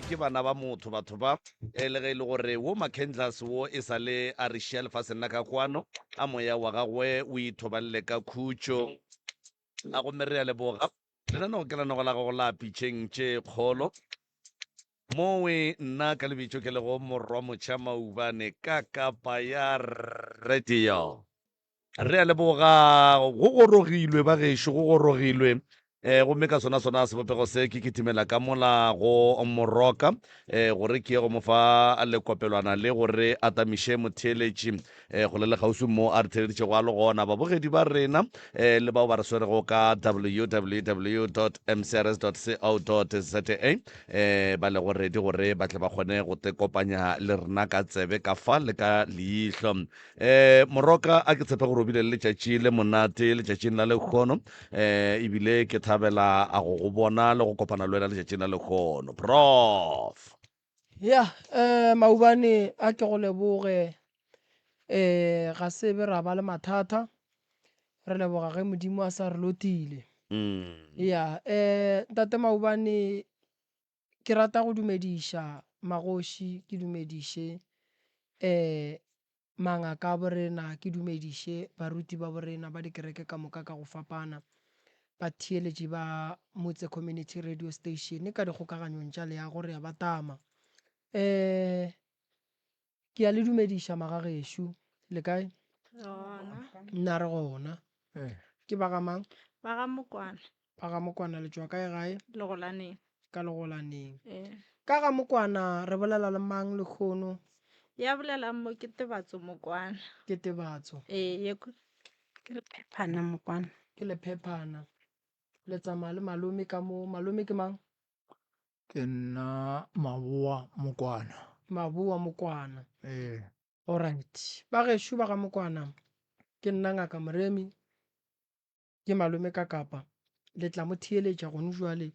re ke bana ba motho batho ba e le ge e le gore wo McCandless wo e sa le a re šia lefaseng la ka kwano, a moya wa gagwe o ithobalele ka khutšo. A gomme re a leboga. Lenaneo ke lenago la gago la Pitšeng tše Kgolo. Mowe nna ka lebitšo ke lego Morwa Motšha Maubane ka Kapa ya Radio. Re a leboga, go gorogilwe ba gešo, go gorogilwe. E, gomme ka sona sona sebopego se ke kitimela ka mola go Moroka e, gore ke ye go mo fa lekopelwana le gore a tamiše motheeletši e, go le le kgauswi mo a re theeleditšego a le gona. Babogedi ba rena e, le bao ba re swerego ka www mcrs co za e, ba lego ready gore ba tle ba kgone go te kopanya le rena ka tsebe ka fa le ka leihlo. Eh, Moroka, a ke tshepe gore o bile le letšatši le monate letšatšing la lekgono. Eh, ebile ke thabela a go go bona le go kopana le wena letšatšing la lekgono. Prof. Ya, eh, maubane a ke go leboge. Eh, ga se be ra ba le mathata. Re leboga ge Modimo a sa re lotile. Mm. Ya, eh, ntate maubane Ke rata go dumediša magoši, ke dumediše um mangaka a borena, ke dumediše baruti ba borena ba dikereke ka moka ka go fapana, batheeletši ba Motse Community Radio Station ka dikgokaganyong tša leago re a ba tama. Um ke a le dumediša magagešo, le kae? Nna re gona. Ke ba ga mang? Ba ga Mokwana. Ba ga Mokwana le tšwa kae gae? Legolaneng. Ka Legolaneng. Ee. Ka ga Mokwana re bolela le mang lekgono? Ya bolelang mo ke Tebatso Mokwana. Ke Tebatso. Ee, ye Ke Lephephana Mokwana. Ke Lephephana. Le tsamaya le malome ka mo. Malome ke mang? Ke nna Maboa Mokwana. Maboa Mokwana. Ee. Alright. Ba gešo ba ga Mokwana, ke nna Ngaka Moremi. Ke malome ka kapa. Le tla mo theeletša gonu jwale,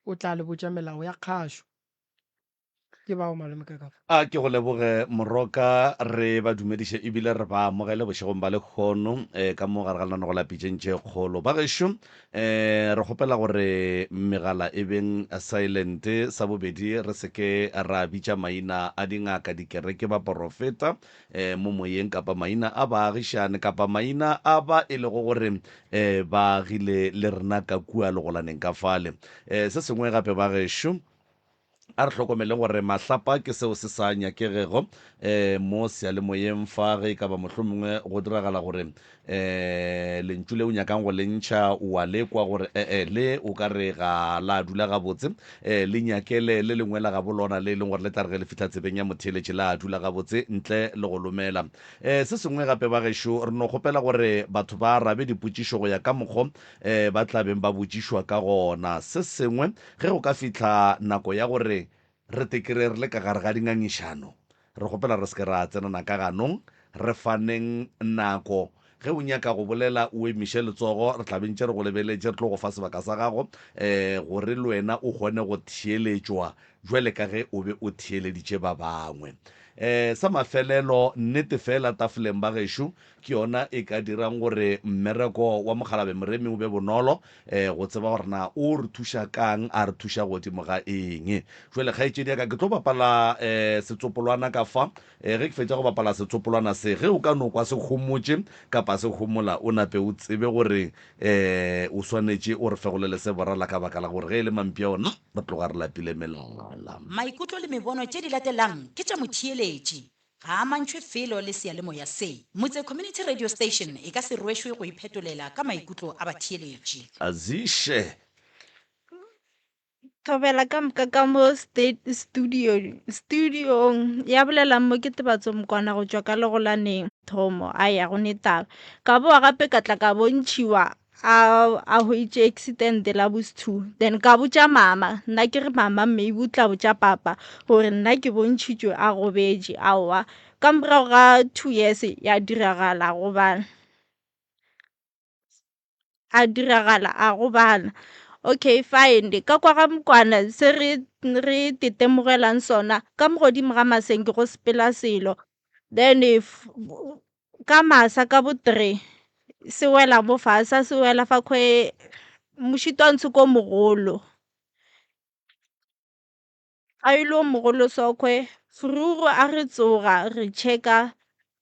o tla le botša melao ya kgašo. Ke bao malome ka kapa. A ke go leboge Moroka, re ba dumediše ebile re ba amogele bošegong ba lehono eh, ka mo gare ga lenanego la Pitšeng tše Kgolo. Bagešo eh, re kgopela gore megala e beng silent, sa bobedi re se ke ra bitša maina a dingaka, dikereke, baporofeta eh, mo moyeng kapa maina a baagišane kapa maina a ba e lego gore eh, ba agile le rena ka kua legolaneng ka fale. Eh, se sengwe gape ba gešo, a re hlokomeleng gore mahlapa ke seo se sa nyakegego eh, mo seyalemoyeng fa ge e ka ba mohlomongwe go diragala gore eh, lentšu le o nyakang go le ntšha o a le kwa gore ee le o ka re ga la dula gabotse eh, le nyakele le lengwe la gabo lona le e leng gore le tla re ge le fihla tsebeng ya motheeletši la dula gabotse ntle le go lomela. Eh, se sengwe gape ba gešo re no kgopela gore batho ba arabe dipotšišo go ya ka mokgo eh, ba tla beng ba botšišwa ka gona. Se sengwe ge go ka fihla nako ya gore Re te kere re le ka gare ga dingangišano, re kgopela re se ke ra tsenana ka ganong, re faneng nako. Ge o nyaka go bolela o emiše letsogo, re tla be ntše re go lebeletše, re tlo go fa sebaka sa gago um gore le wena o kgone go theeletšwa bjale ka ge o be o theeleditše ba bangwe. Um sa mafelelo, nnete feela tafoleng ba gešo ke yona e ka dirang gore mmereko wa mokgalabe Moremi o be bonolo um go tseba gore na o re thuša kang, a re thuša godimo ga eng. Jwale kgaetšedi ya ka, ke tlo bapala um setsopolwana ka fa. Um ge ke fetša go bapala setsopolwana se, ge o ka no kwa se homotše kapa se homola, o nape o tsebe gore um o swanetše o re fegolele se borala ka baka la gore ge e le mampša ona re tloga re lapile melala. Maikutlo le mebono tše di latelang ke tša motheeletši. Ga a amantšhwe felo le seyalemoya se. Motse Community Radio Station e ka se rwešwe go iphetolela ka maikutlo a batheeletši. Aziše. Thobela ka moka ka mo studio studiong ya bolelang mo ke Tebatso Mokwana go tšwa ka Legolaneng. Thomo a ya go ne taba. Ka boa gape ka tla ka bontšhiwa a a hwetše accident la bos 2 then ka botša mama nna ke re mama maybe o tla botša papa gore nna ke bontšhitšwe a gobetše aowa ka morago ga 2 years ya diragala gobala a diragala a gobala okay fine ka kwa ga mokwana se re re tetemogelang sona ka mo godimo ga masenke go sepela selo then if ka masa ka bo 3 se wela mo fase a se wela fa khwe mošito wa ntsho ko mogolo. A ile o mogolo Sokhwe, Fururu a re tsoga re checka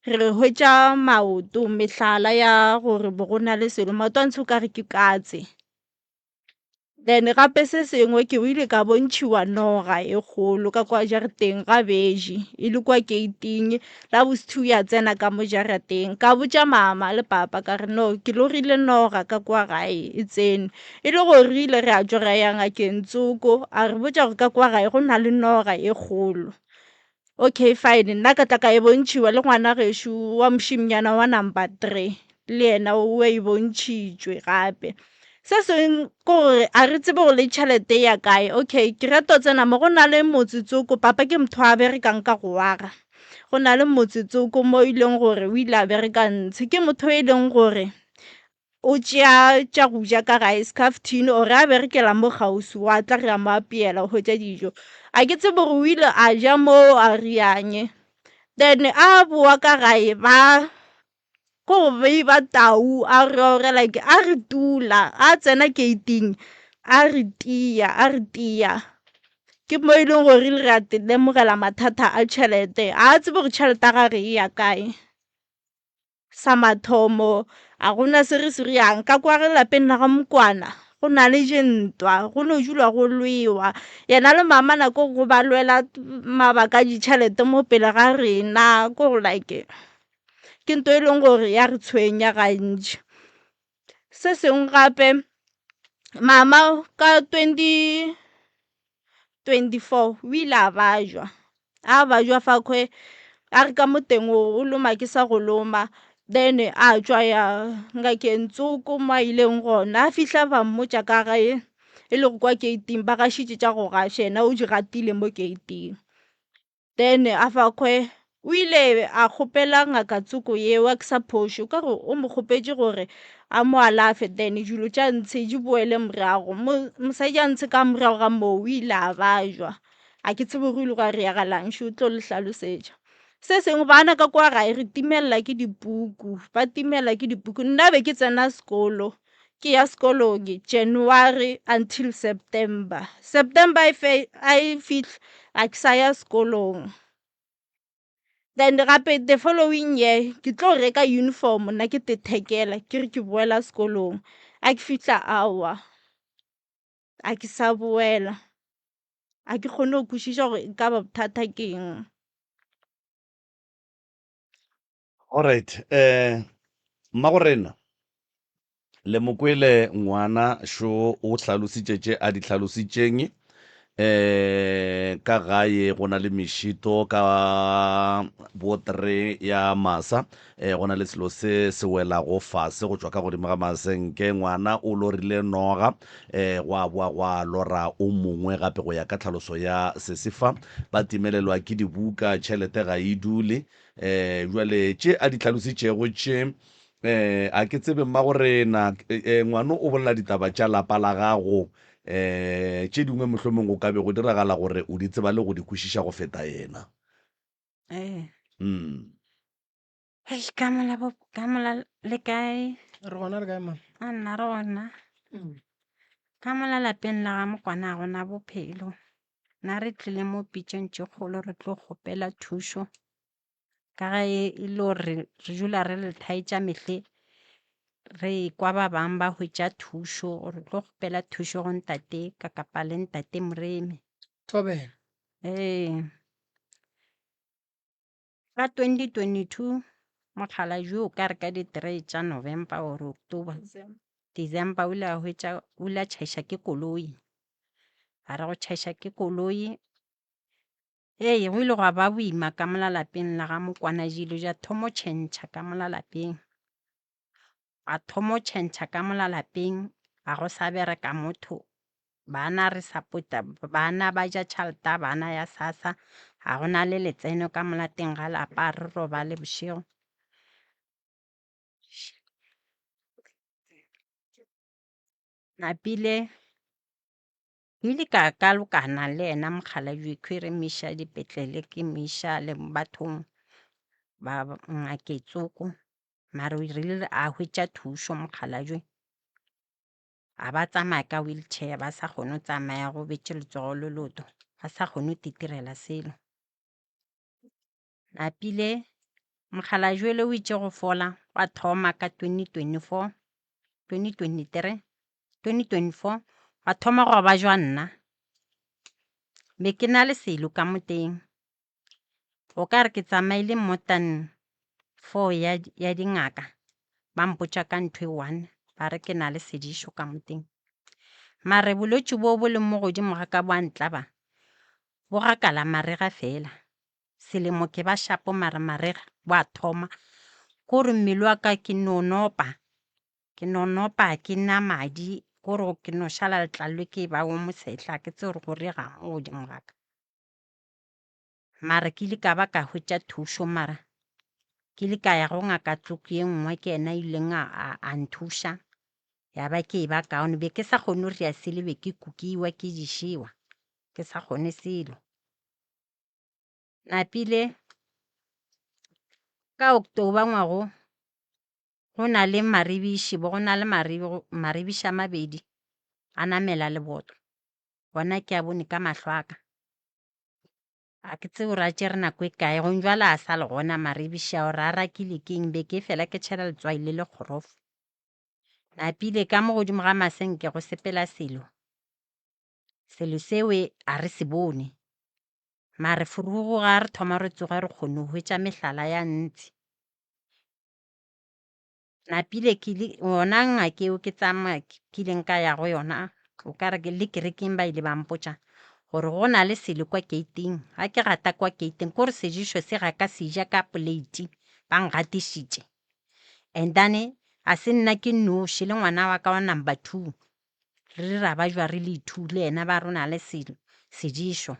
re hwetša maoto mehlala ya gore bo go na le selo maoto a ntshe o ka re ke katse. Then gape se sengwe ke ile ka bontšhiwa noga e kgolo ka kwa jarateng ga beji e le kwa gate-ing la bosithu ya tsena ka mo jarateng. Ka botša mama le papa ka re no ke lorile noga ka kwa gae e tsene. E le gore re ile ra tšwa ra ya ngakeng tsoko a re botša gore ka kwa gae go na le noga e kgolo. Okay fine nna ka tla ka e bontšhiwa le ngwana gešo wa mošemnyana wa number 3 le yena o e bontšhitšwe gape. Se sengwe ke gore a re tsebe gore le tšhelete ya kae. Okay ke rata go tsena mo go na le motse tsoko papa ke motho a berekang ka go aga. Go na le motse tsoko mo e leng gore o ile a bereka ntshe ke motho e leng gore o tšea tša go ja ka gae skhafthini or a berekela mo kgauswi wa tla re a mo apeela o hwetša dijo. A ke tsebe gore o ile a ja moo a rianye then a boa ka gae ba ko go ba tau a rora like a re tula a tsena gate-ing a re tia a re tia. Ke mo e leng gore re a lemogela mathata a tšhelete a tsebe gore tšhelete ya gage e ya kae. Sa mathomo, ga go na se re se riyang. Ka kwa lapeng la ga Mokwana go na le dintwa, go no dulwa go lwewa. Yena le mama nako nngwe ba lwela mabaka a ditšhelete mo pele ga rena, ko gore like ke ntho e leng gore ya re tshwenya gantši. Se sengwe gape mama ka 2024 o ile a bajwa, a bajwa fakhwe a re ka mo teng o loma ke sa go loma then a tšwa ya ngakeng tsoko mo a ileng gona a fihla ba mmotša ka ge e le go kwa gate-ing ba gašitše tša go gaša yena o di gatile mo gate-ing. Then Afakwe o ile a kgopela ngaka tsoko yeo a ke sa phošo ka gore o mo kgopetše gore a mo alafe then dilo tša ntshe di boele morago. Mosadi a ntshe ka morago ga moo o ile a bajwa. A ke tsebe gore o ile gwa reagalang še o tlo le hlalosetša. Se sengwe bana ka kwa gae re timelela ke dipuku, ba timelela ke dipuku. Nna be ke tsena sekolo ke ya sekolong January until September. September e fe a e fihla a ke sa ya sekolong. Then gape the following year ke tlo reka uniform nna ke te thekela ke re ke boela sekolong. A ke fihla aowa a ke sa boela. A ke kgone go kwešiša gore e ka ba bothata ke eng. Alright, eh mmagorena le mo kwele ngwana šo o hlalositše tše a di hlalositšeng eh ka gae go na le mešito ka bo three ya masa eh go na le selo se se welago fase go tšwa ka godimo ga masenke ngwana o lorile noga eh gwa boa gwa lora o mongwe gape go ya ka tlhaloso ya sesifa ba timelelwa ke dibuka tšhelete ga e dule Eh, jwale tše a di hlalositšego tše, eh, a ke tsebe mmagorena, eh, ngwano o bolela ditaba tša lapa la gago, eh, tše dingwe mohlomong go ka be go diragala gore o di tseba le go di kwešiša go feta yena. Ee. Mm. Hei, ka mola bo, ka mola le kae? Re gona le kae mama? A nna re gona. Ka mola lapeng la ga Mokwana ga gona bophelo. Na re tlile mo pitšong tše kgolo re tlo kgopela thušo ka ge e le gore re dula re le thaetša mehle re kwa ba bangwe ba hwetša thušo re tlo kgopela thušo go ntate ka kapa le ntate Moremi. Thobela. Ee. Ka 2022 mokgalabje o ka re ka di 3 tša November or October, December o ile a hwetša o ile a tšhaiša ke koloi. A re go tšhaiša ke koloi, ee go ile gwa ba boima ka mola lapeng la ga Mokwana dilo tša thomo tšhentšha ka mola lapeng. A thomo tšhentšha ka mola lapeng ga go sa bereka motho bana re support-a bana ba ja tšhalta bana ya SASSA ga go na le letseno ka mola teng ga lapa ga re robale bošego. Napile ke ile ka kalokana le yena mokgalabje khwi re mo iša dipetlele ke mo iša le bathong ba ngakeng tsoko. Mara o rile a hwetša thušo mokgalabje, a ba tsamaya ka wheelchair ba sa kgone go tsamaya go betše letsogo le leoto. A sa kgone go titirela selo. Napile mokgalajwele o itše go fola gwa thoma ka 2024, 2023, 2024 gwa thoma gwa ba jwa nna. Be ke na le selo ka mo teng. O ka re ke tsamaile more than four ya, ya dingaka ba mpotša ka ntho e one ba re ke na le sedišo ka mo teng. Mare bolwetši bo bo leng mo godimo ga ka bo a ntlaba, bo gakala marega fela. Selemo ke ba shapo mare marega bo a thoma. Ko re mmele wa ka ke no nopa, ke no nopa ke na madi ko re ke no šala letlalo ke ba wo mosehla ke tsebe gore go regang mo godimo ga ka. Mara ke ile ka ba ka hwetša thušo mara ke ile ka ya go ngaka Tloko ye nngwe ke yena a ileng a, a, a nthuša ya ba ke e ba kaone. Be ke sa kgone go ria selo be ke kukiwa ke dišiwa ke sa kgone selo. Napile ka October ngwago go na le maribiši bo go na le maribiši a mabedi a namela leboto gona ke a bone ka mahlo a ka. A ke tsebe gore a tšere nako e kae, gong jwale a sa le gona maribiši ao re a rakile ke eng, be ke fela ke tšhela letswai le le kgorofo. Napile ka mo godimo ga masenke go sepela selo, selo seo a re se bone. Mare furugo ga re thoma re tsoga re kgone go hwetša mehlala ya ntsi. Napile ke ile yona ngaka eo ke tsamaya ke ileng ka ya go yona o ka re le kerekeng ba ile ba mpotša gore go na le selo kwa gate-ing. Ga ke gata kwa gate-ing ko re sejišo se ga ka se ja ka plate ba ngatišitše. And then ga se nna ke nnoši le ngwana wa ka wa number two re ra ba jwa re le two le yena ba re o na le selo sedišo.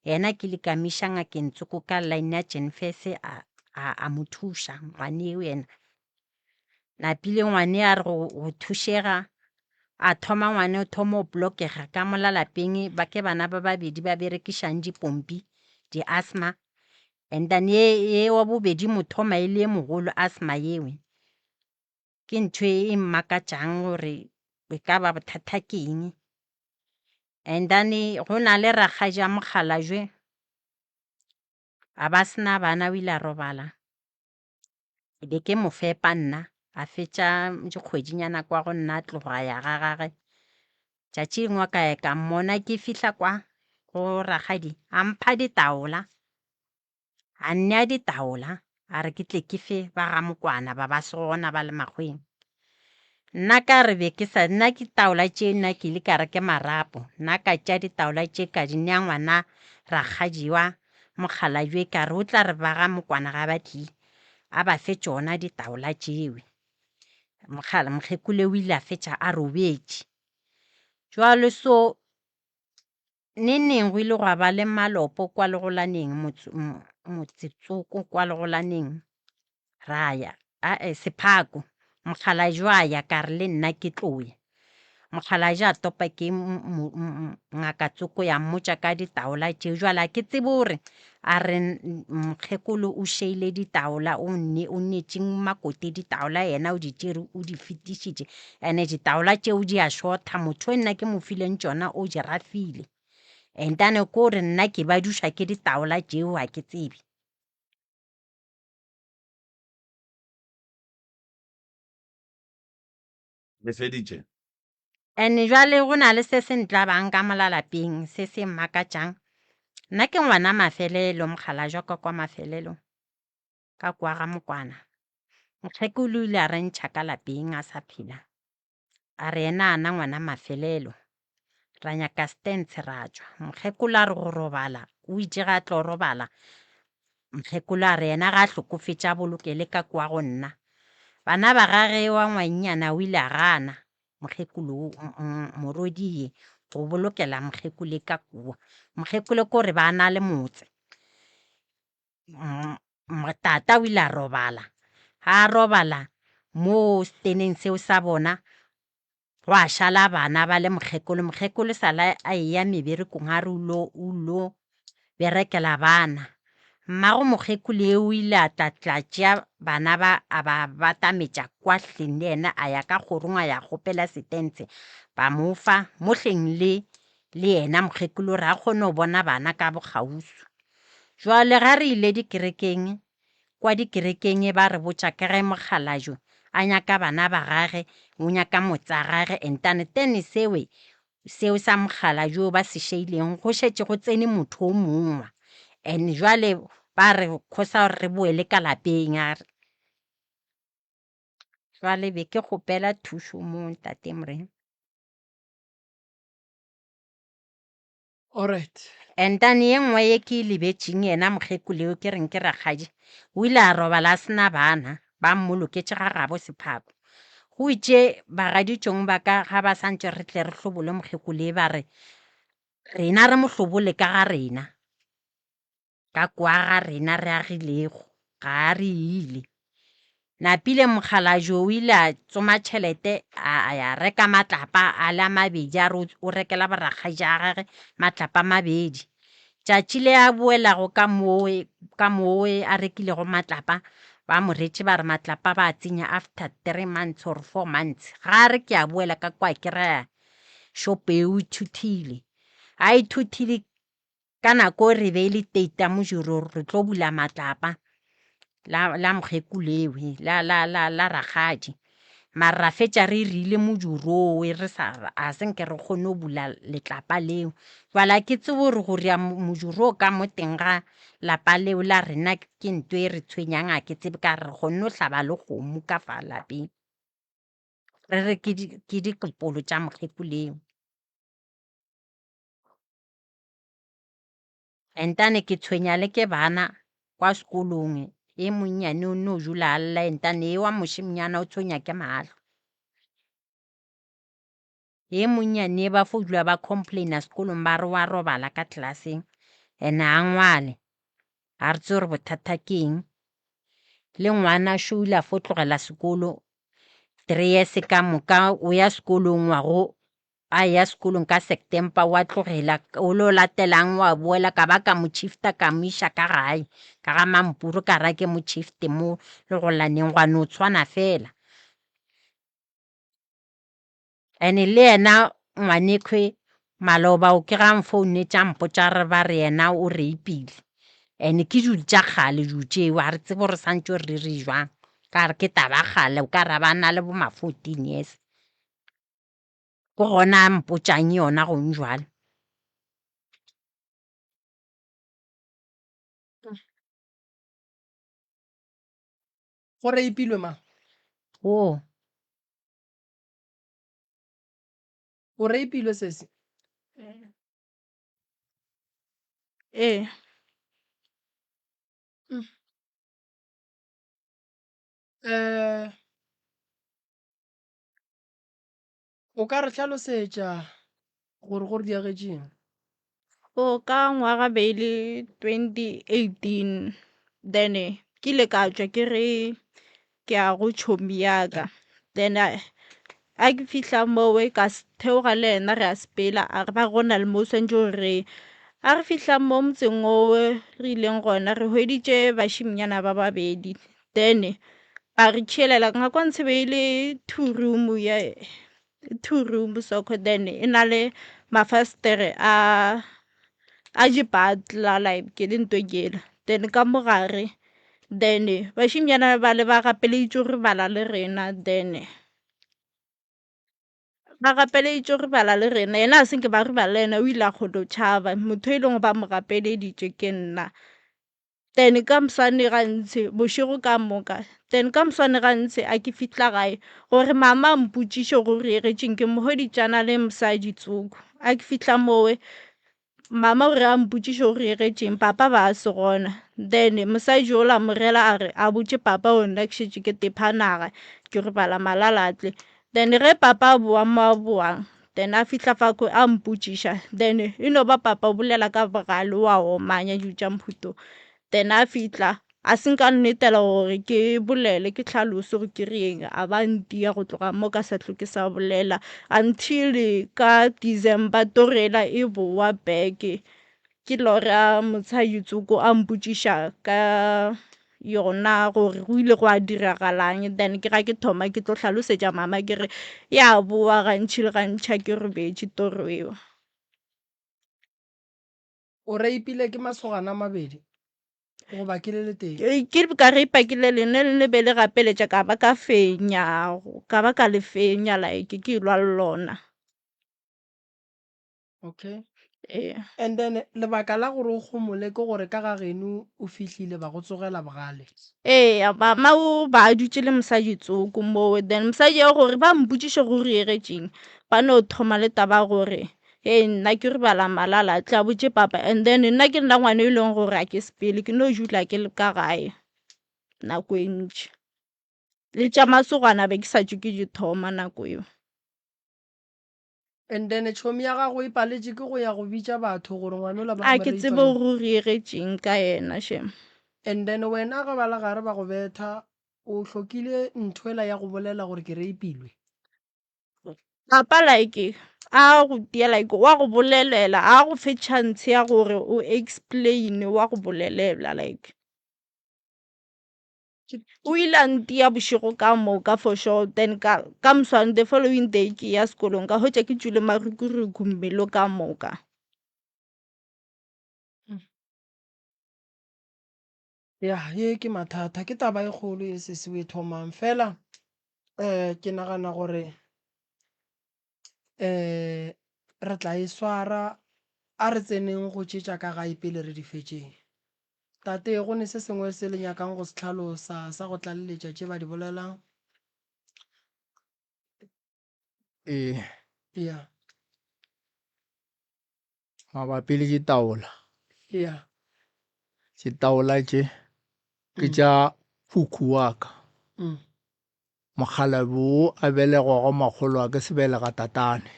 Yena ke ile ka mo iša ngakeng tsoko ka line ya Jenfes a, a, a mo thuša ngwane eo yena. Napile ngwane a re go, go thušega a thoma ngwane o thoma o blokega ka mola lapeng ba ke bana ba babedi ba berekišang dipompi di-asthma and then ye, ye wa bobedi mo thoma e le ye mogolo asthma yewe. Ke ntho e mmakatšang gore e ka ba bothata ke eng. And then go na le rakgadi a mokgalajwe a ba se na bana o ile a robala, be ke mo fepa nna a fetša dikgwedinyana kwa go nna a tloga a ya ga gage. Tšatši lengwe ka ya ka mmona ke fihla kwa go rakgadi a mpha ditaola. A nnea ditaola, a re ke tle ke fe ba ga Mokwana ba ba se gona ba le makgweng. Nna ka re be ke sa, nna ke taola tše nna ke ile ka re ke marapo. Nna ka tšea ditaola tše ka di nea ngwana rakgadi wa mokgalabje ka re o tla re ba ga Mokwana ga ba tlile a ba fe tšona ditaola tšewe. Mokgala, mokgekolo o ile a fetša a robetše. Jwale so Neng neng go ile gwa ba le malopo kwa Legolaneng, motsetsoko kwa Legolaneng. Ra ya, ae, Sephako, mokgalabje wa ya, ka re le nna ke tlo ya. Mokgalabje a topa ke ngaka tsoko ya mmotša ka ditaola tšeo. Jwale ga ke tsebe gore a re mokgekolo o šeile ditaola, o o neetše Makoti ditaola yena o di tšere o di fetišitše. Ene ditaola tšeo di a šotha, motho e nna ke mo fileng tšona o di rafile. And then ko gore nna ke ba duša ke ditaola tšeo ga ke tsebe. Le feditše? And jwale go na le se se ntlabang ka mola lapeng, se se mmakatšang. Nna ke ngwana mafelelo, mokgalajwa ka kwa mafelelo, ka kwa ga Mokwana. Mokgekolo o ile a re ntšha ka lapeng a sa phela. A re yena a na ngwana mafelelo. Ra nyaka stance ra tšwa. Mokgekolo a re go robala, o itše ga a tlo robala, mokgekolo a re yena ga a hlokofetše a bolokele ka kwa go nna. Bana ba gage wa ngwannyana o ile a gana mokgekolo morwedi ye go bolokela mokgekolo ka kua. Mokgekolo ke gore ba na le motse. Tata o ile a robala, ga a robala mo steneng seo sa bona gwa šala bana ba le mokgekolo. Mokgekolo sa la a eya meberekong a re o lo, o lo berekela bana. Mmago mokgekolo eo o ile a tla tla tšea bana ba a ba batametša kwa hleng le yena a ya ka kgorong a ya kgopela setense ba mo fa mo hleng le. Le yena mokgekolo gore a kgone go bona bana ka bokgauswi. Jwale ga re ile dikerekeng, kwa dikerekeng ba re botša ka ge mokgalajwe a nyaka bana ba gage, o nyaka motse wa gage entane tene sewe seo sa mokgalajwe o ba se šeileng go šetše go tsene motho o mongwe. And jwale ba re khosa gore re boele ka lapeng a re. Jwale be ke kgopela thušo mo ntate Morena. Alright. And then ye nngwe ye ke e lebetšeng yena mokgekolo yo ke reng ke rakgadi, o ile a robala a se na bana, ba mmoloketše ga gabo Sephako. Go itše bagaditšong ba ka ga ba sa ntše re tle re hlobole mokgekolo ye ba re rena re mo hlobole ka ga rena, ka kwa ga rena re agilego, ga a re ile. Napile mokgalabje o ile a tsoma tšhelete a a ya reka matlapa a le a mabedi a re o rekela borakgadi a gage matlapa a mabedi. Tšatši le a boelago ka mowe ka mowe a rekilego matlapa ba mo retše ba re matlapa ba a tsenya after 3 months or 4 months. Ga a re ke a boela ka kwa ke ra shopo eo e thuthile. A e thuthile Ka nako re be e le date ya modiro re tlo bula matlapa la, la mokgekolo ewe la, la, la, la rakgadi. Mara ra fetša re rile modiro owe re sa, a se nke re kgone go bula letlapa leo. Jwale a ke tsebe gore go ria modiro o ka mo teng ga lapa leo la rena ke nto e re tshwenyang a ke tsebe ka re re kgonne go hlaba le kgomo ka fa lapeng. Re re ke di, ke dikopolo tša mokgekolo eo. Entane ke tshwenya le ke bana kwa sekolong, e monnyane o no dula a lla entane e wa mošemnyana o tshwenya ke mahlo. E monnyane ba fo dula ba complaina sekolong ba re wa robala ka classeng ene a ngwale, ga re tsebe gore bothata ke eng. Le ngwana šo o ile a fo tlogela sekolo 3 years ka moka o ya sekolong ngwago A eya sekolong ka September, wa tlogela, o lo latelang wa boela, ka ba ka mo shifta ka mo iša ka gae, ka ga Mampuru ka ra ke mo shifte mo legolaneng gwa no tshwana fela. And le yena ngwanekhwe maloba o ke ga nfounetše a mpotša re ba re yena o rapile. And ke dilo tša kgale dilo tšeo, ga re tsebe gore santše re re jwang, ka re ke taba ya kgale o ka re ba na le bo ma 14 years. Ke gona a mpotšang yona gong jwale. Go reipilwe mang? Wo. O reipilwe sesi? Ee. Eh. O ka re hlalosetša gore go re diagetšeng? O ka ngwaga be e le 2018 then ke ile ka tšwa ke re ke ya go tšhomi ya ka then a ke fihla mowe ka theoga le yena re a sepela a re ba go na le mo swanetše gore re a re fihla mo motseng owe re ileng gona re hweditše bašimnyana ba babedi Then ba re tšhelela ngakwa ntshe be e le 2 room ya 2 room soccer then e na le mafastere a a dipatla like ke le nto kela then ka mo gare then bašimnyana ba le ba gapeleditšwe go bala le rena then ba gapeleditšwe go bala le rena yena a se nke ba re bala le yena o ile a kgona go tšhaba motho e leng ba mo gapeleditše ke nna. Then ka moswane gantši bošego ka moka then ka moswane gantši a ke fihla gae gore mama a mpotšiše gore re egetšeng ke mo hweditše a na le mosadi tsoko a ke fihla mowe mama o re a mpotšiše gore re egetšeng papa ba a se gona then mosadi yola a mo rela a re a botše papa gore nna ke šetše ke tepha naga ke robala malalatle Then ge papa a boa mo a boang then a fihla fa a mpotšiša then e no ba papa o bolela ka bogale wa omanya dilo tša mohuta o. Then a fihla a se nka nnetela gore ke bolele ke hlalose gore ke re eng a ba ntia go tloga mo ka sa hlwe ke sa bolela until ka December toro ela e boa back ke lora motshadi tsoko a mpotšiša ka yona gore go ile gwa diragalang then ke ga ke thoma ke tlo hlalosetša mama ke re ya boa gantši le gantši a ke robetše toro eo. O reipile ke masogana a mabedi goba ke le letee? Ke ka reipa ke le lengwe, le be le gapeletša ka ba ka fenya, ka ba ka le fenya like ke lwa le lona. Okay. Ee. And then lebaka la gore o gomole ke gore ka ga geno o fihlile ba go tsogela bogale. Ee, mama o ba a dutše le mosadi tsoko moo then mosadi eo gore ba mpotšiše gore o riegetšeng ba no thoma le taba ya gore hei nna ke ribala malala tla botše papa and then nna ke nna ngwana e leng gore a ke sepele ke no dula ke le ka gae nako e ntši le tša masogana be ke sa tšwe ke di thoma nako eo. And then tšhomi ya gago e paletše ke go ya go bitša batho gore ngwanola ba A mo ke rape tsebe no. gore o riegetšeng ka yena shem. And then wena ge ba le gare ba go betha o hlokile nthwela ya go bolela gore ke rape-ilwe? Papa like a go tia like wa go bolelela a go fe chance ya gore o explain wa go bolelela like. O ile a ntia bošego ka moka for sure then ka ka moswane the following day ke ya sekolong ka hwetša ke tšwile marukuruku mmele ka moka. Ya, ye ke mathata, ke taba e kgolo ye sesi o e thomang fela um ke nagana gore um re tla e swara a re tseneng go tše tša ka gae pele re di fetšeng. Tate, go ne se sengwe se le nyakang go se hlalosa sa go tlaleletša tše ba di bolelang? Ee. Ya. Mabapi le ditaola. Ya. Ditaola tše ke tša khukhu wa ka. Mokgalabje wo a belegwago makgolwake sebelega tatane.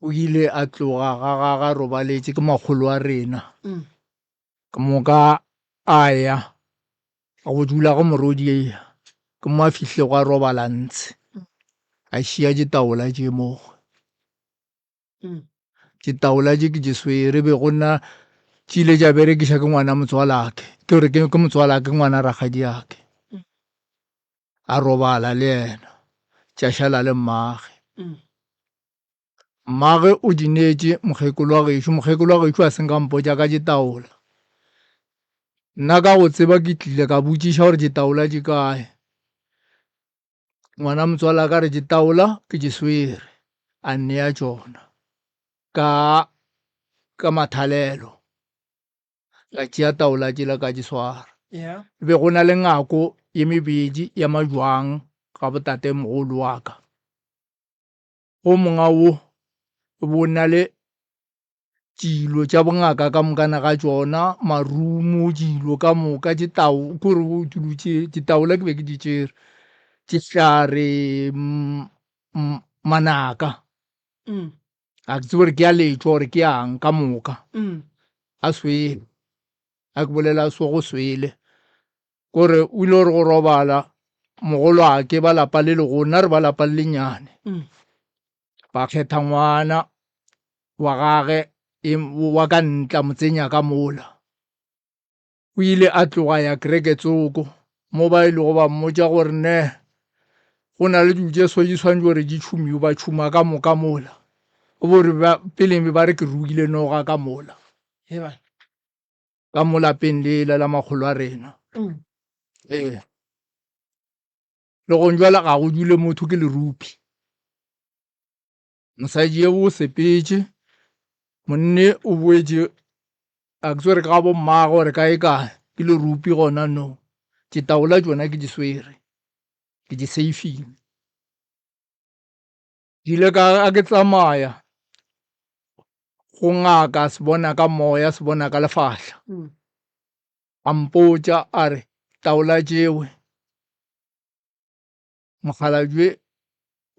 O ile a tloga ga gagwe a robaletše ke makgolo wa rena. Ke moka a ya go dula go morwediya, ke mo a fihlilego a robala ntshe, a šia ditaola tše moo. Ditaola tše ke di swere be go nna tše ile tša berekiša ke ngwana motswalake, ke gore ke motswalake ngwana rakgadiake. A robala le yena, tša šala le mmage. Mmage o di neetše mokgekolo wa gešo, mokgekolo wa gešo a se nka mpotša ka ditaola. Nna ka go tseba ke tlile ka botšiša gore ditaola di kae. Ngwana motswala ka re ditaola ke di swere, a nnea tšona ka ka mathalelo. Ka tšea taola tšela ka di swara. Yeah. Be go na le ngako ye mebedi ya majwang ga botatemogolo wa ka. Go monga wo o be o na le dilo tša bongaka ka mokana ga tšona, marumo, dilo ka moka, ditao, ke gore dilo tše, ditaola ke be ke di tšere, dihlare, manaka. Ga ke tsebe gore ke ya letšwa gore ke yang ka moka. A swele, a ke bolela so go swele. Kore o ile gore go robala mogolwake ba lapa le legolo, nna re ba lapa le lennyane. Ba kgetha ngwana wa gage wa ka ntla mo tsenya ka mola. O ile a tloga ya kereke tsoko mo ba ilego ba mmotša gore ne go na le dilo tše so di swanetše gore di tšhumiwe, ba tšhuma ka moka mola. O bo re peleng be ba re ke rukile noga ka mola. Ka mo lapeng lela la makgolo a rena. Ee. Le gong jwale ga go dule motho ke lerupi. Mosadi eo o sepetše, monne o boetše a ke tsebe gore ke ga bommagwe gore kae kae, ke lerupi gona no. Ditaola tšona ke di swere, ke di safile. Ke ile ka a ke tsamaya go ngaka se bona ka moya se bona ka lefahla. A mpotša a re taola tšewe mokgalabje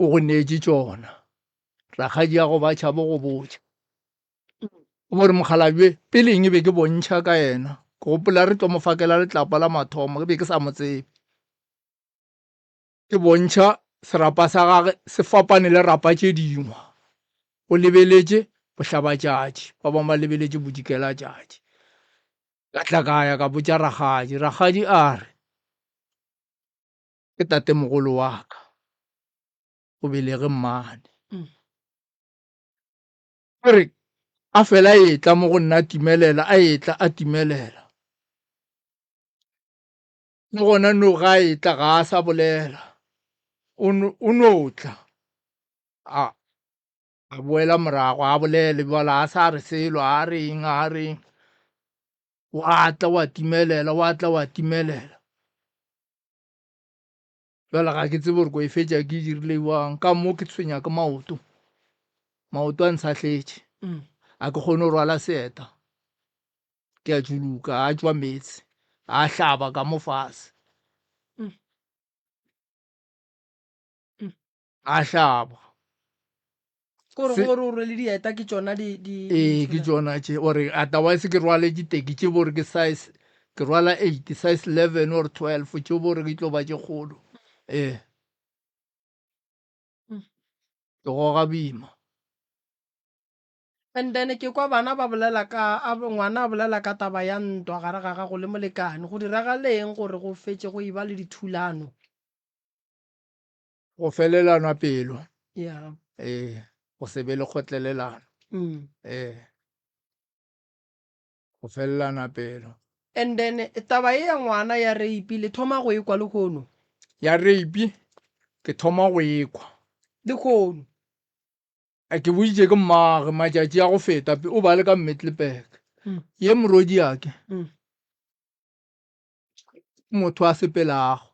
o go neetše tšona. Rakgadiago ba tšhabo go botša. O bo re mokgalabje peleng e be ke bontšha ka yena. Ke gopola re tlo mo fakela letlapa la mathomo ke be ke sa mo tsebe. Ke bontšha serapa sa gage se fapane le rapa tše dingwe. O lebeletše bohlabatšatši, ba bangwe ba lebeletše bodikelatšatši. Ka tla ka ya ka botša rakgadi, rakgadi a re ke tatemogolo wa ka, o belege mmane. Ke re. A fela a etla mo go nna a timelela, a etla a timelela. Le gona no ga a etla ga a sa bolela, o no, o no tla a, a boela morago, a bolele bjale a sa re selo, a reng, a reng. Wa tla wa timelela, wa tla wa timelela. Bjale ga ke tsebe gore ko e fetša ke e dirile bjang. Ka mo ke tshwenya ke maoto. Maoto a ntshahletše. A ke kgone go rwala seeta. Ke a tšuluka, a tšwa meetse, a hlaba ka mo fase. A hlaba. Kore gore o rwele dieta ke tšona di di Ee, ke tšona tše. Ore otherwise ke rwale diteki tše bore ke size ke rwala 8, size 11 or 12 tše bore ke tlo ba tše kgolo. Ee. Ke goga boima. And then ke kwa bana ba bolela ka a ngwana a bolela ka taba ya ntwa gare ga gago le molekane. Go diragaleng gore go fetše go eba le dithulano? Go felelanwa pelo. Yeah. Ee, go se be le kgotlelelano. Mm. Ee. Go felelana pelo. And then taba ye ya ngwana ya rape le thoma go e kwa lehono? Ya rape ke thoma go e kwa. Lehono. A ke boditše ke mmage matšatši a go feta o ba le ka Middelburg. Mm. Ye morwediake. Mm. Motho a sepelago,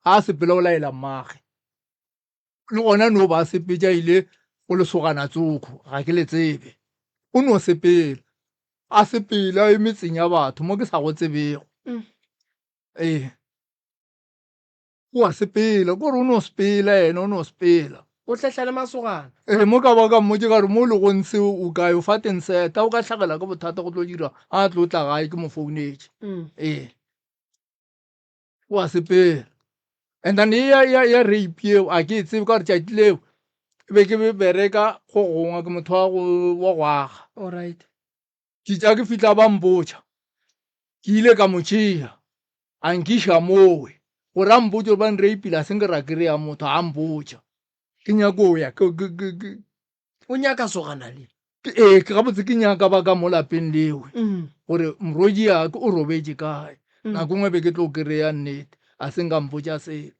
a sepela o laela mmage. Le gona no ba sepetša ile go lesogana tsoko, ga ke le tsebe. O no sepela, a sepela a ye metseng ya batho mo ke sa go tsebego. Mm. Ee. O a sepela, ke gore o no sepela yena, o no sepela. O hlehla le masogana. Ee, mo ka ba ka mmotša ka re mo le go ntshe o kae, o fa teng seta, o ka hlagela ke bothata go tlo dira a tlo tla gae ke mo founetše. Mm. Ee. O a sepela. And then ya, ya, ya rape yeo a ke e tsebe ka gore tšatši leo e be ke bereka go gongwe ke motho wa go wa go aga. All right. Ke tša ke fihla ba mpotša, ke ile ka mo tšea a nkiša mowe gore a mpotše gore ba nreipile a se nke ra kry-a motho a mpotša ke nyako ya ke, ke, ke, ke, O nyaka sogana le? Ke, ee, ke gabotse ke nyaka ba ka mo lapeng lewe Mm. gore morwedi ya ke o robetše kae. Mm. Nako nngwe be ke tlo kry-a nnete a se nka mpotša selo.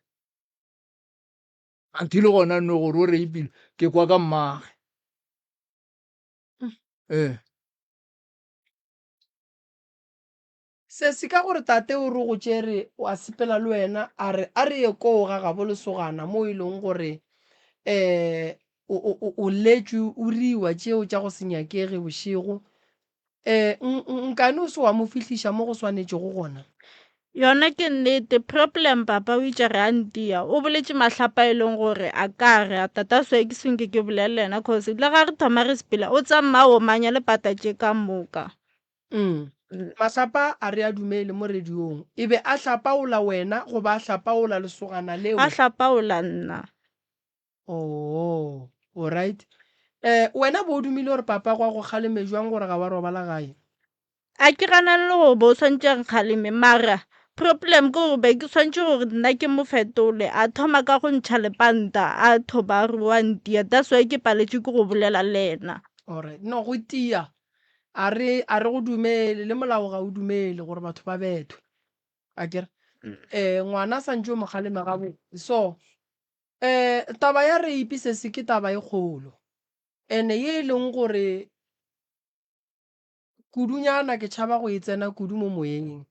Until gona no gore o reipile ke kwa ka mmage. Ee. Sesi ka gore tate o re go tšere wa sepela le wena a re a re ye koo ga gabo lesogana mo e leng gore um o, o, o letšwe o riwa tšeo tša go se nyakege bošego um nkane o se wa mo fihliša mo go swanetšego gona? Yona ke nnete problem papa o itše ge a ntia o boletše mahlapa e leng gore a ka re a tata so ke senke ke bolele le yena cause le ga re thoma re sepela o tsamma a omanya le pata tše ka moka. Mm. Mahlapa a re a dumele mo radiong. E be a hlapaola wena goba a hlapaola lesogana leo? A hlapaola nna. Oh, alright. Eh, wena bo o dumile gore papa go a go kgaleme jwang gore ga wa robala gae? A ke ganane le gore bo o swantše a nkgaleme, mara problem ke gore be ke swantše gore nna ke mo fetole, a thoma ka go ntšha lepanta a thoba a re wa ntia, that's why ke paletšwe ke go bolela le yena. Alright, no go tia a re a re go dumele le molao ga o dumele gore batho ba bethwe, akere? Eh, ngwana santše o mo kgaleme gabotse so Eh, taba ya rape sesi ke taba e kgolo. Ene ye e leng gore kudunyana ke tšhaba go e tsena kudu mo moyeng.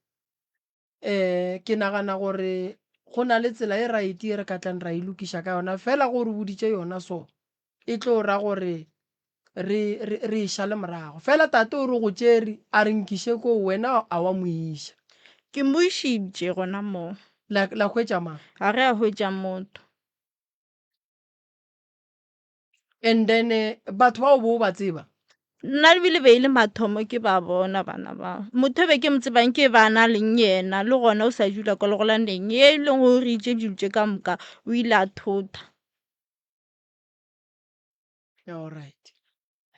Eh, ke nagana gore go na le tsela e right e re ka tlang ra e lokiša ka yona fela go re boditše yona so e tlo ra gore re, re, re e šale morago. Fela tate o re go tšere a re nkiše koo wena a wa mo iša. Ke mo išitše gona moo. La, la hwetša mang? Ga re a hwetša motho. And then batho bao bo o ba tseba? Nna ebile be e le mathomo ke ba bona bana bao. Motho e be ke mo tsebang ke ba na leng yena le gona o sa dula kwa Legolaneng ye e leng gore itše dilo tše ka moka o ile a thota. All right.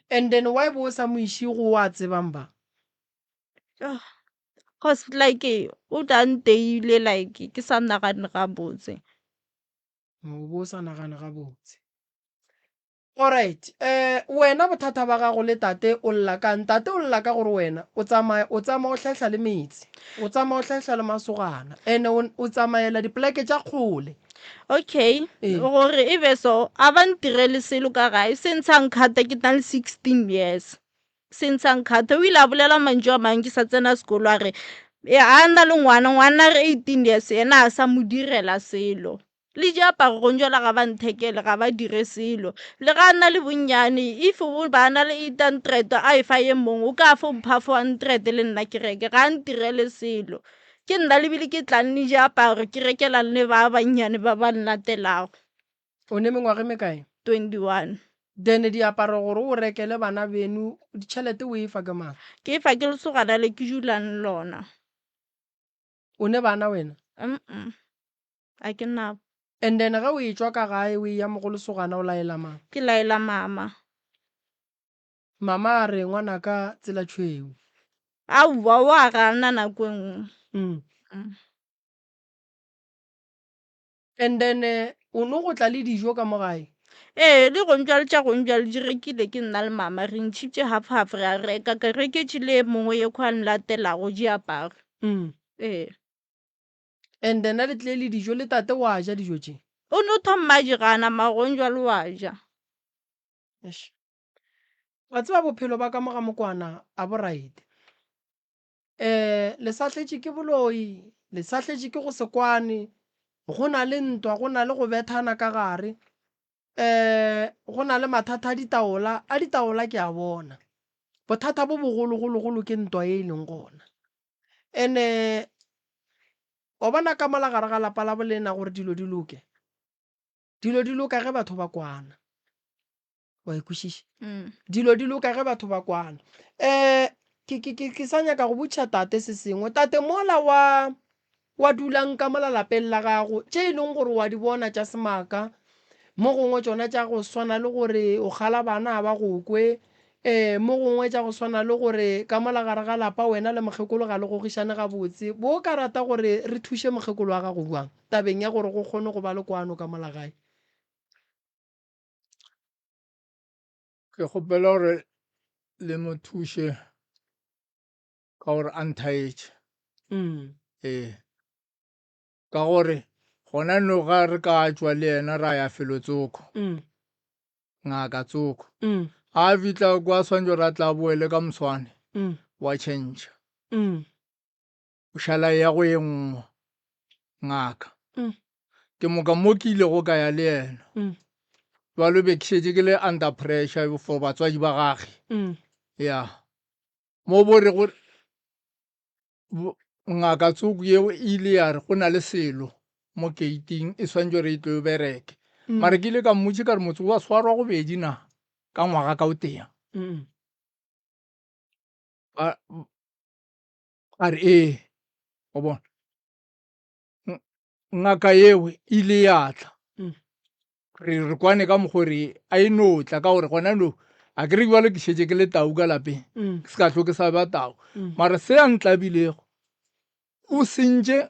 And then why bo o sa mo iše go wa tsebang ba? Ah, cause like o tla nteile like ke sa nagane gabotse. O bo o sa nagane gabotse. Alright, eh, wena bothata ba gago le tate o lla ka'ng? Tate o lla ka gore wena o tsamaya o tsamaya o hlehla le metse, o tsamaya o hlehla le masogana, ene o, o tsamaela dipoleke tša kgole. Okay, Ee. gore e be so, a ba ntirele selo ka gae, se ntsha nkgata ke na le 16 years. Se ntsha nkgata, o ile a bolela mantšu a mangwe ke sa tsena sekolo a re, a na le ngwana, ngwana a re 18 years, yena a sa mo direla selo. Le diaparo gonjwale ga ba nthekele, ga ba dire selo. Le ga a na le bonnyane, if o ba na le 800 a e fa ye mongwe, o ka fo mpha 400 le nna ke reke, ga a ntirele selo. Ke nna le bile ke tlang le diaparo ke rekelang le ba bannyane ba ba nlatelago. O ne mengwaga e mekae? 21. Then diaparo gore o rekele bana beno, tšhelete o e fa ke mang? Ke e fa ke lesogana le ke dulang le lona. O ne bana wena? Mm-mm. A ke nabo. And then ge o etšwa ka gae o eya mo go lesogana o laela mang? Ke laela mama. Mama a re ngwanaka tsela tšhweu. Aowa o a gana nako e nngwe. Mm. And then o no go tla le dijo ka mo gae? Ee, le gonjwale tša gonjwale di rekile ke nna le mama re ntšhitše half half re a reka ke reketše le e mongwe ye khwa nlatelago diaparo. Mm. Ee. And then a le tlile le dijo le tate wa ja dijo tše? O no thoma a di gana mara gonjwale wa ja. Eish. Wa tseba bophelo ba ka mo ga Mokwana a bo right. Um le sahletše ke boloi, le sahletše ke go se kwane, go na le ntwa, go na le go bethana ka gare. Um go na le mathata a ditaola, a ditaola ke a bona. Bothata bo bogologologolo ke ntwa ye e leng gona. Ene wa bona ka mola gare ga lapa la bolena gore dilo di loke, dilo di loka ge batho ba kwana. Wa e kwešiša? Mm. Dilo di loka ge batho ba kwana. Um ke, ke, ke, ke sa nyaka go botšiša tate se sengwe. Tate mola wa, wa dulang ka mola lapeng la gago, tše e leng gore wa di bona tša semaka, mo gongwe tšona tša go swana le gore o kgala bana ga ba go kwe, um mo gongwe tša go swana le gore ka mola gare ga lapa wena le mokgekolo ga le gogišane gabotse. Bo o ka rata gore re thuše mokgekolo wa gago bjang tabeng ya gore go kgone go ba le kwano ka mola gae? Ke kgopela gore le mo thuše ka gore a nthaetše. Mm. Ee. Ka gore gona no ga re ka tšwa le yena ra ya felo tsoko. Mm. Ngaka tsoko. Mm. A fihla kwa swanetše gore a tla boele ka moswane. Mm. Wa tšhentšha. Mm. O šala ya go ye nngwe ngaka. Mm. Ke moka mo ke ilego ka ya le yena. Mm. Jwalo be ke šetše ke le under pressure for batswadi ba gage. Mm. Ya. Mo bo re gore ngaka tsoko yeo e ile ya re go na le selo mo gate-ing e swanetše gore e tlo e bereke. Mm. Mara ke ile ka mmotša ka re motse wa swarwa gobedi na ka ngwaga ka o tee. Mm. A a re ee, wa bona. Ngaka yeo e ile ya tla. Mm. Re re kwane ka mokgwa re a e no tla ka gore gona no a ke re jwale ke šetše ke le tau ka lapeng. Mm. Ke se ka hlo ke sa ba tau. Mm. Mara se a ntlabilego o sentše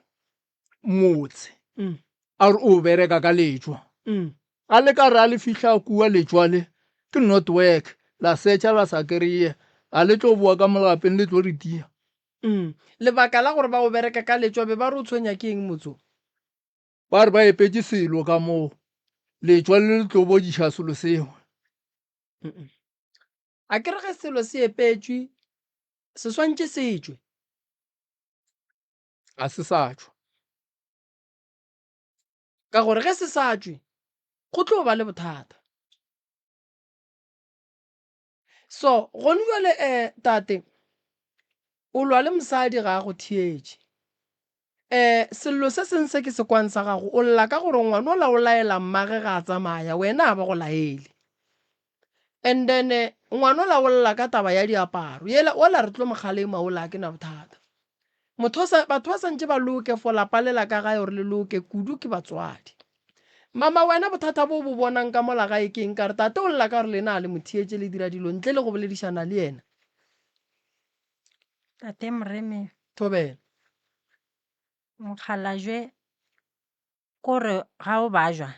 motse. Mm. A re o bereka ka letšwa. Mm. A le ka re a le fihla kua letšwa le ke not work la setšha la sa kry-e a le tlo boa ka mo lapeng le tlo re tia. Mm. Lebaka la gore ba o bereka ka letšwa be ba re o tshwenya ke eng motse o? Ba re ba epetše selo ka moo, letšwa le le tlo bodiša selo seo. Mm-mm. A ke re ge selo se epetšwe se swantše se tšwe? Ga se sa tšwa. Ka gore ge se sa tšwe go tlo ba le bothata. So gone jwale eh tate o lwa le mosadi ga a go theetše. Eh sello se seng se ke se kwang sa gago o lla ka gore ngwanola o laela mmage ga a tsamaya wena a ba go laele. And then ngwanola o lla ka taba ya diaparo yela ola re tlo mo kgalema ola a ke na bothata. Motho sa, batho ba santše ba loke for lapa lela ka gae gore le loke kudu ke batswadi. Mama wena bothata bo o bo bonang ka mola gae ke eng ka re tate o lla ka gore lena a le mo theetše le dira dilo ntle le go boledišana le yena. Tate Moremi. Thobela. Mokgalajwe ko re ga o bajwa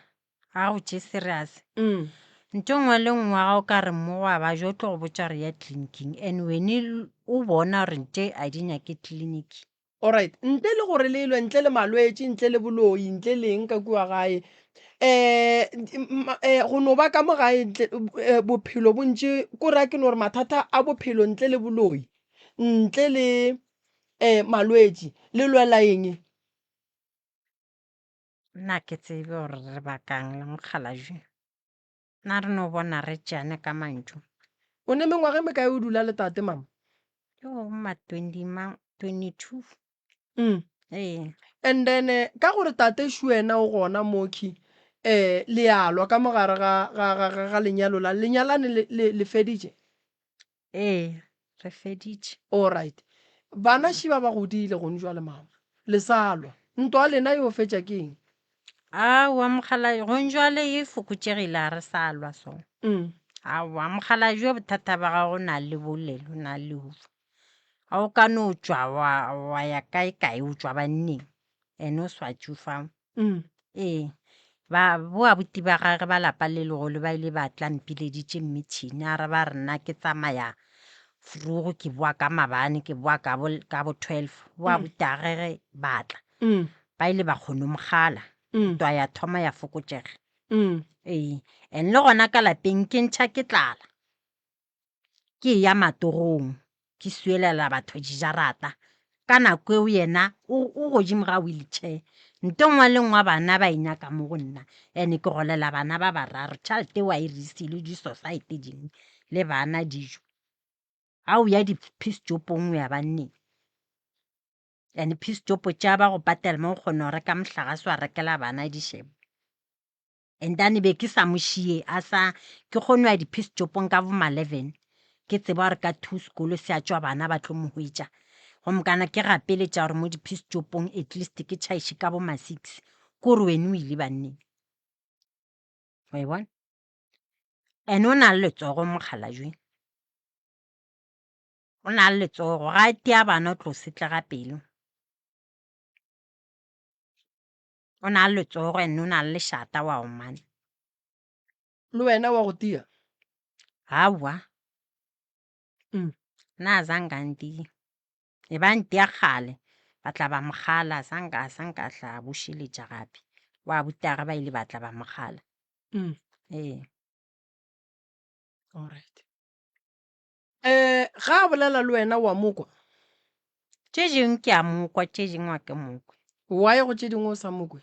ga go tšee serious. Mm. Ntho e nngwe le nngwe ga o ka re mo wa ba jo tlo go botša gore ya tleliniking and wene o bona gore nte a di nyake tleliniki. Alright, ntle le gore le lwe, ntle le malwetši, ntle le boloi, ntle le eng ka kua gae, um go no ba ka mo gae ntle bophelo bo ntše, ko ra ke no re mathata a bophelo ntle le boloi, ntle le um malwetši, le lwela eng? Nna ke tsebe gore re bakang le mokgalajwe. Nna re no bona re tšeane ka mantšu. O ne mengwaga e mekae o dula le tate mama? Yo ma 20 ma 22. Mm. Ee. And then eh, ka gore tate šu wena o gona mokhi eh le a lwa ka mogare ga ga ga ga, ga lenyalo la lenyalane le, le, le feditše? Ee, re feditše. Alright. Bana šiba ba godile gone jwale mama. Le sa lwa. Ntwa ya lena yo fetša ke eng? Aowa mokgalabje, gone jwale e fokotšegile ga re sa lwa so. Mm. Aowa mokgalabje bothata ba gago o na le bolelo, o na le lehufa. Ga o ka no tšwa wa, wa ya kae kae o tšwa banneng ene o sa tšofang. Mm. Ee, ba bo abuti ba gage ba lapa le legolo ba ile ba tla mpileditše mmitšhini a re ba re nna ke tsamaya vroeg ke boa ka mabane ke boa ka bo ka bo 12 bo Mm. abuti a gage ba tla Mm. ba ile ba kgona mogala Mm. ntwa ya thoma ya fokotšega Mm. ee and le gona ka lapeng ke ntšha ke tlala ke eya matorong ke swielela batho dijarata ka nako eo yena o o godimo ga wheelchair nto nngwe le nngwe bana ba e nyaka mo go nna and ke golela bana ba bararo tšhelete eo a e re le di-society dingwe le bana dijo ga o ya di-peace jopong o ya banneng and peace jopo tša ba go patela mo o kgona go reka mohlagase wa rekela bana dišebo. And then be ke sa mo šie a sa ke kgone ya di-peace jopong ka bo ma-eleven ke tseba gore ka two sekolo se a tšwa bana ba tlo mo hwetša gomme kana ke gapeletša gore mo di-peace jopong at least ke tšhaiše ka bo ma-six ke gore wene o ile banneng wa e bona and o na le letsogo mokgalajwe o na le letsogo ga a tia bana o tlo setlega pelo. O na le letsogo and o na le lešata wa omana. Le wena wa go tia? Aowa. Mm. Nna a zanka a ntia. E ba ntia kgale, ba tla ba mo kgala, a sanka a sanka a hla a bušeletša gape. Wa butagwe ba ile ba tla ba mo kgala. Mm. Ee. Alright. Eh, ga a bolela le wena wa mo kwa? Tše dingwe ke a mo kwa, tše dingwe ga ke mo kwe. Why go tše dingwe o sa mo kwe?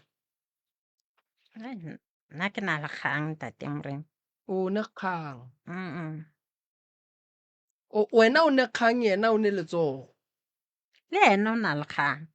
Nna ke na le kgang ntate Morena. O ne kgang. Mm. O, wena o ne kgang yena o ne letsogo. Le yena o na le kgang.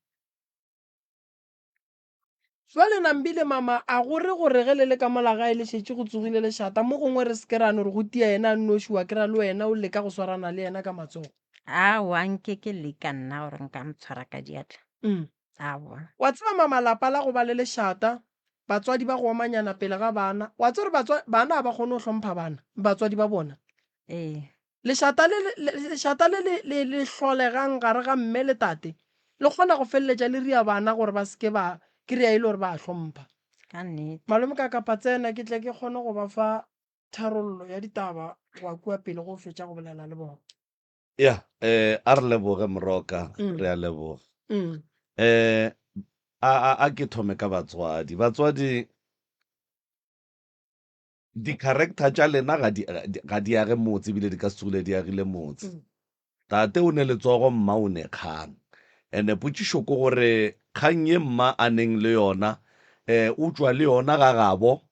Jwale Nambile mama, a go re gore ge le le ka mola gae le šetše go tsogile lešata, mo gongwe re se ke ra no re go tia yena a nnoši wa kry-a le wena o leka go swarana le yena ka matsogo? Aowa, nke ke leka nna gore nka mo tshwara ka diatla. Mm. Aowa. Wa tseba mama, lapa la go ba le lešata, batswadi ba go omanyana pele ga bana. Wa tseba gore batswa, bana ga ba kgone go hlompha bana, batswadi ba bona. Ee. Lešata le, le, lešata le le, le, le hlolegang gare ga mme le tate, le kgona go feleletša le ria bana gore ba se ke ba kry-a e le gore ba a hlompha. Ka nnete. Malome ka kapa tsena ke tle ke kgone go ba fa tharollo ya ditaba go ya kua pele go fetša go bolela le bona. Ya, eh, a re leboge Moroka, Mm. re a leboga. Mm. Eh, a, a, a ke thome ka batswadi. Batswadi, Di-character tša lena ga di, ga di age motse ebile di ka se tsogile di agile motse. Tate o ne letsogo, mma o ne kgang. And-e potšišo ke gore kgang ye mma a neng le yona um o tšwa le yona ga gabo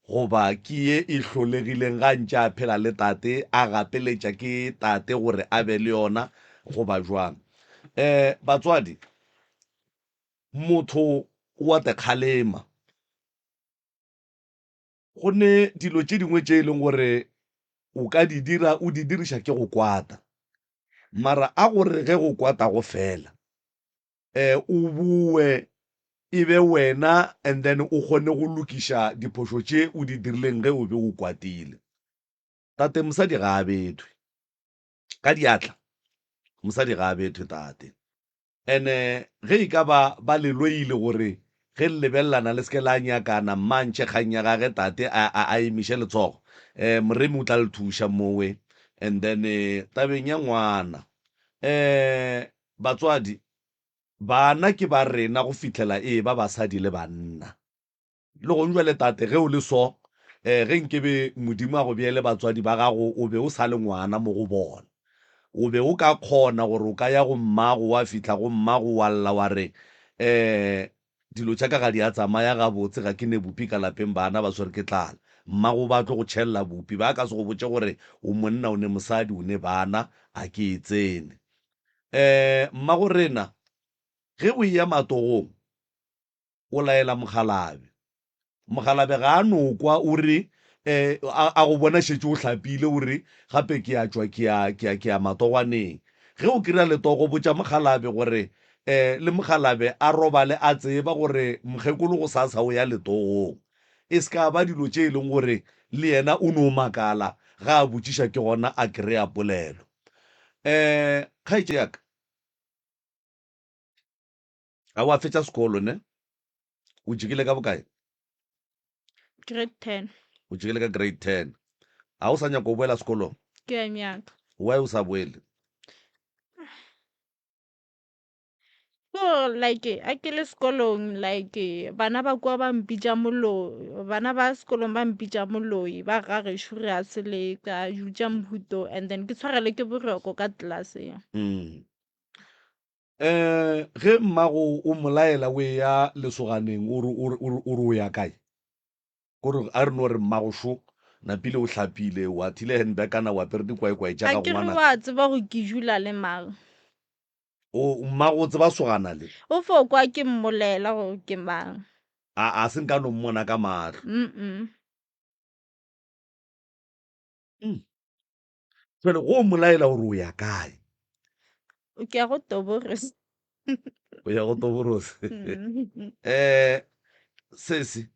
goba ke ye e hlolegileng ga ntše a phela le tate, a gapeletša ke tate gore a be le yona goba jwang? Um batswadi, motho o a te kgalema. Go ne dilo tše dingwe tše e leng gore o ka di dira o di diriša ke go kwata, mara a gore ge go kwata go fela um o boe e be wena and then o kgone go lokiša diphošo tše o di dirileng ge o be o kwatile. Tate mosadi ga a bethwe ka diatla, mosadi ga a bethwe tate. Ene ge e ka ba ba le loile gore Ge le lebelelana le se ke la nyakana, mma a ntšhe kgang ya gage, tate a, a, a emiše letsogo. Um Moremi o tla le thuša mowe. And then tabeng ya ngwana, um batswadi, bana ke ba rena go fihlela e eba basadi le banna. Le gong jwale tate ge o le so, um ge nkebe Modimo a go beele batswadi ba gago o be o sa le ngwana mo go bona. O be o ka kgona gore o ka ya go mmago wa fihla go mmago wa lla wa re, um dilo tša ka ga di a tsamaya gabotse ga ke ne bupi ka lapeng bana ba swere ke tlala. Mmago ba tlo go tšhelela bupi ba ka se go botše gore o monna o ne mosadi o ne bana a ke e tsene. Um mmago rena ge o eya matogong o laela mokgalabje. Mokgalabje ga a no kwa o re eh, a, a go bona šetše o hlapile o re gape ke a tšwa ke ya, ke ya, ke ya matogwaneng. Ge o kry-a letogo botša mokgalabje gore eh, le mokgalabje a robale a tseba gore mokgekolo gosasa o ya letogong. E se ka ba dilo tše e leng gore le yena o no makala ga a botšiša ke gona a kry-a polelo. Eh, kgaetšedi ya ka. A wa fetša sekolo ne? O jikile ka bokae? Grade 10. O jikile ka grade 10. A o sa nyaka go boela sekolong? Ke a nyaka. Why o sa boele? So like a ke le sekolong like bana ba kua ba mpitša moloi, bana ba sekolong ba mpitša moloi, ba ga gešo re a seleka, dilo tša mohuto and then ke tshwarelwe ke boroko ka classeng. Mm. Um ge mmago o mo laela o eya lesoganeng o re, o re, o re, o re o ya kae? Ko re a re no re mmago šo napile o hlapile o athile handbag kana o apere dikwaekwae tša A gago ke re ngwanaka. wa tseba go ke dula le mang. O mmago o tseba sogana le? O fo kwa ke mmolela gore ke mang. A a se nka no mmona ka mahlo. Mm-mm. Mm. Jwale go o mo laela gore o ya kae? Ke ya go Toborose. O ya go Toborose. Eh sesi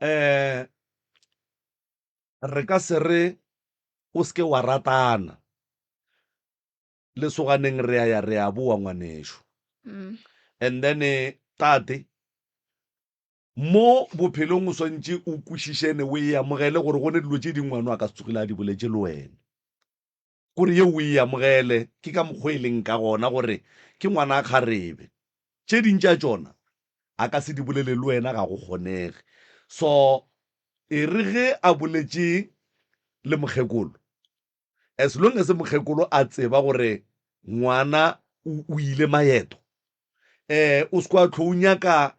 eh re ka se re o se ke wa ratana. Lesoganeng re a ya re a boa ngwanešu. Mm. And then tate Mo bophelong o swantše o kwešiše ene o e amogele gore go ne dilo tše dingwe ngwano a ka se tsogile a di boletše le wena. Kore yeo o e amogele ke ka mokgwa e leng ka gona gore ke ngwana a kgarebe. Tše ding tša tšona a ka se di bolele le wena ga go kgonege. So e re ge a boletše le mokgekolo, as long as mokgekolo a tseba gore ngwana o, o ile maeto eh o se kwa tlho o nyaka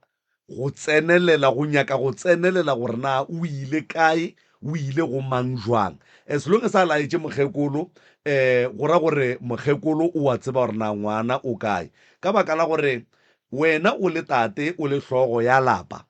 go tsenelela go nyaka go tsenelela gore na o ile kae o ile go mang jwang as long as a laetše mokgekolo eh go ra gore mokgekolo o a tseba gore na ngwana o kae ka baka la gore wena o le tate o le hlogo ya lapa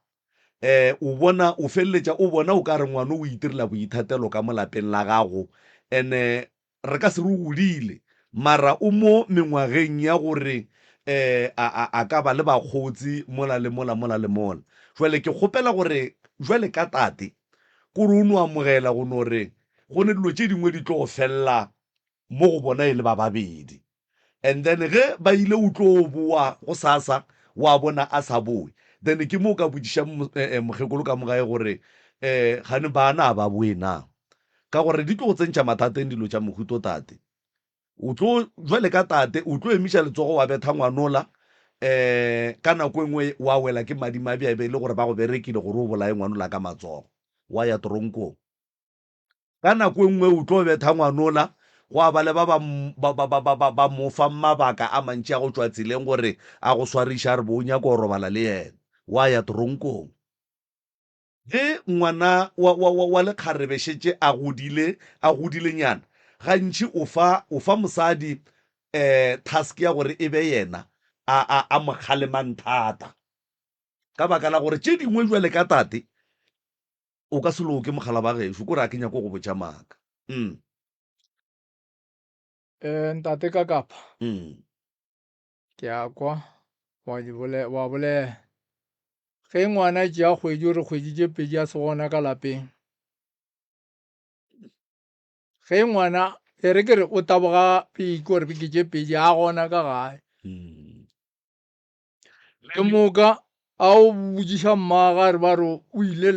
um o bona o feleletša o bona o ka re ngwano o itirela boithatelo ka mo lapeng la gago ene re ka se re o godile mara o mo mengwageng ya gore um a, a, a ka ba le bakgotsi mola le mola mola le mola. Jwale ke kgopela gore jwale ka tate kore o no amogela go no re go ne dilo tše dingwe di tlo go felela mo go bona e le ba babedi. And then ge ba ile o tlo boa gosasa wa bona a sa boe then ke mo o ka botšišang mokgekolo ka mo gae gore um gane bana a ba boe na. Ka gore di tlo go tsentšha mathateng dilo tša mohuto tate. O tlo jwale ka tate o tlo emiša letsogo wa betha ngwanola um ka nako e nngwe wa wela ke madimabe a be e le gore ba go berekile gore o bolaye ngwanola ka matsogo wa ya toronkong. Ka nako e nngwe o tlo betha ngwanola, gwa ba le ba ba, ba, ba, ba, ba, ba, ba mo fang mabaka a mantši a go tšwa tseleng gore a go swariše a re bo o nyaka go robala le yena. Wa ya toronkong. Ge ngwana wa, wa, wa, wa lekgarebe šetše a godile, a godilenyana, gantši o fa, o fa mosadi um task ya gore e be yena a, a, a mo kgalemang thata. Ka baka la gore tše dingwe bjale ka tate, O ka se loke mogala ba gešo, kore a ke nyako go botša maaka. Mm. Eh, ntate Kakapa. Mm. Ke a kwa wa di bole wa bolela. Ge ngwana a tšea kgwedi o re kgwedi tše pedi a se gona ka lapeng. Ge ngwana e re ke re o taboga beke gore beke tše pedi a gona ka gae. Mm. Ke moka. A o botšiša mmagwe a re ba re o ile.